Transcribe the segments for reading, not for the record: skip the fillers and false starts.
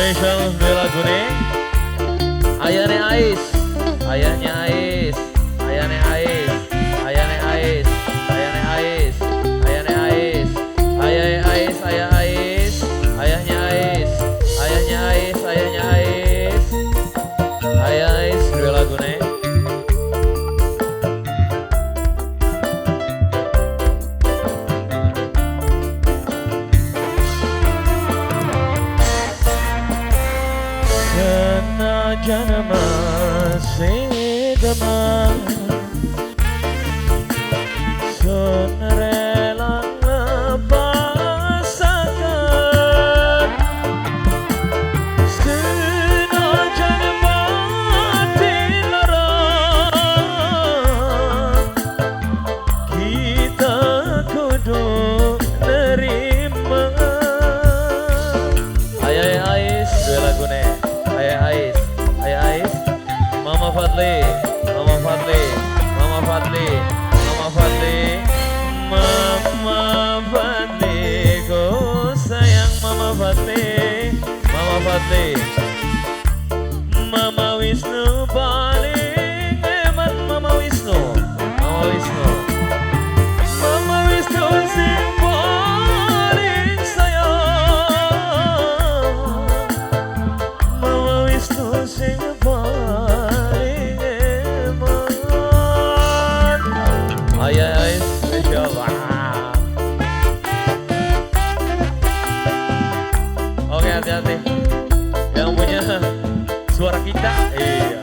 Spesial dua lagu nih. Ayahnya Ais, ayahnya Ais, ayahnya Ais, ayahnya Ais, ayahnya Ais, ayahnya Ais, ayah Ais, ayah Ais, ayahnya Ais, ayahnya Ais, ayahnya Ais, ayah Ais dua lagu nih. Senajan masih teman, sun rela lepasaken. Senajan mati lara, kita kudu nerima. Ayah Ais dua lagu nih. Ayah Ais, Ayah Ais, Mama Fadli, Mama Fadli, Mama Fadli, Mama Fadli, Mama Fadli, ku sayang Mama Fadli, Mama Fadli, Mama Wisnu paling hebat, Mama Wisnu, Mama Wisnu, Mama Wisnu sing paling sayang, Mama Wisnu sing paling eman. Ayah Ais spesial. Oke, hati-hati yang punya suara kita. Iya.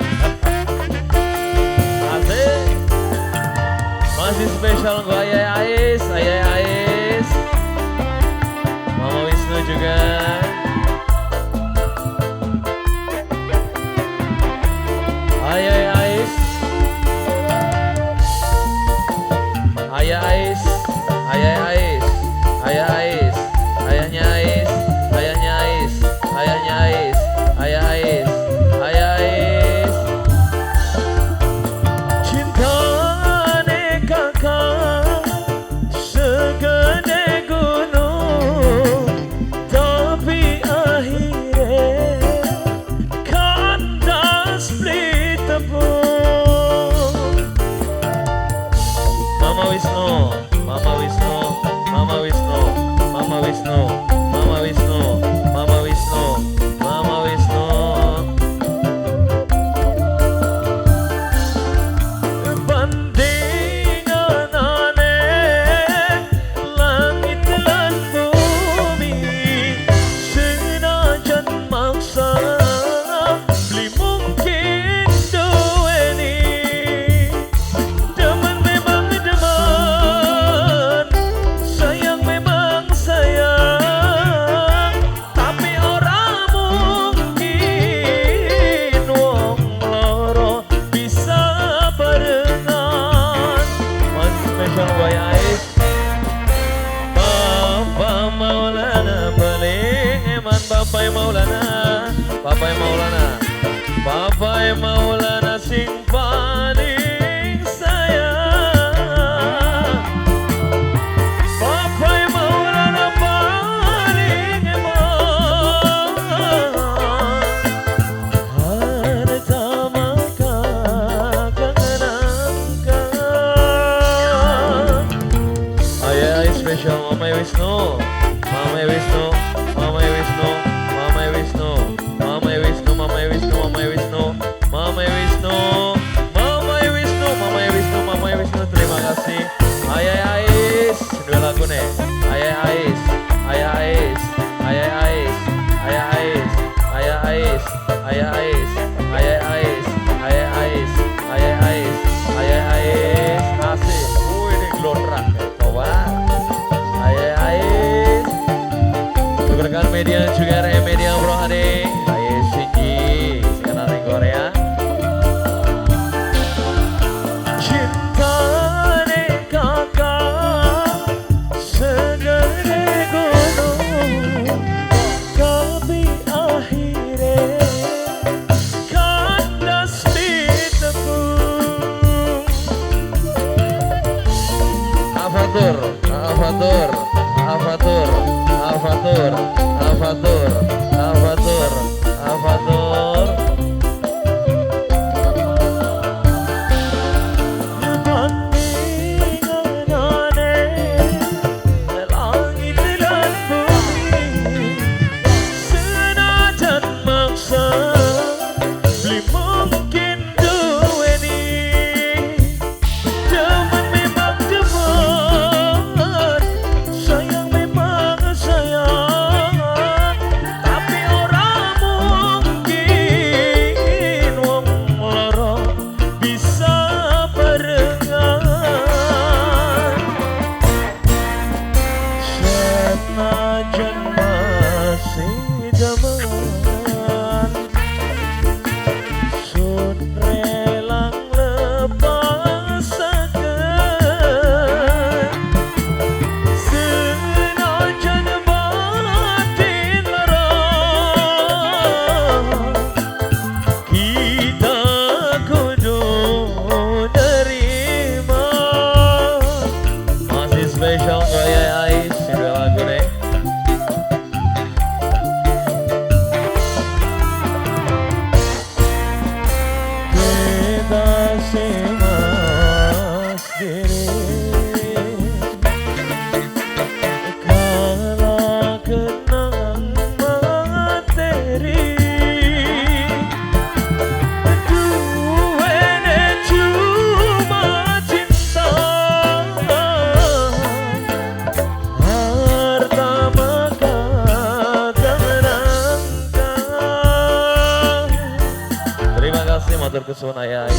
Asik. Masih spesial gua Ayah Ais, Ayah Ais, Mama Wisnu juga. Ayah Ais, Ayah Ais, Ayah Ais, Ayah Ais, ayahnya Ais, ayahnya Ais, ayahnya Ais, ayah Ais, ayah Ais. Cintane kakak segede gunung, tapi akhirnya kandas beli tepung. Mama Wisnu, Mama Wisnu, Mama Wisnu, Mama Wisnu, Mama Wisnu, Mama Wisnu, Mama Wisnu. Bandinganane langit lan bumi, senajan maksa beli mungkin duweni. Demen memang demen, sayang memang sayang, tapi ora mungkin wong loro bisa barengan. Masih spesial buat Ais. Papa Maulana paling eman, Papa Maulana, Papa Maulana, Papa Maulana sing paling sayang. Papa Maulana paling eman. Harta maka kenangkan. Ayah Ais spesial Mama Wisnu, Mama Wisnu, Mama Wisnu, Mama Wisnu, Mama Wisnu, Mama Wisnu, Mama Wisnu, Mama Wisnu, Mama Wisnu, Mama Wisnu, Mama Wisnu. Terima kasih. Ayah Ais dua lagu nih. Ayah Ais, Ayah Ais, Ayah Ais, Ayah Ais, Ayah Ais, Ayah Ais, Ayah Ais, Ayah Ais, Ayah Ais, Ayah Ais. Asik. Wih, ini gelondrak. Coba. Ayah Ais. Rekan media juga RM media Bro Ade. Ayah Shinji, sekarang di Korea. Cintane kakak segede gunung, tapi akhirnya kandas ditepung. Avatur, Avatur, Avatur, Avatur, Avatur, Avatur. Kasih, matur kesuwun Ayai.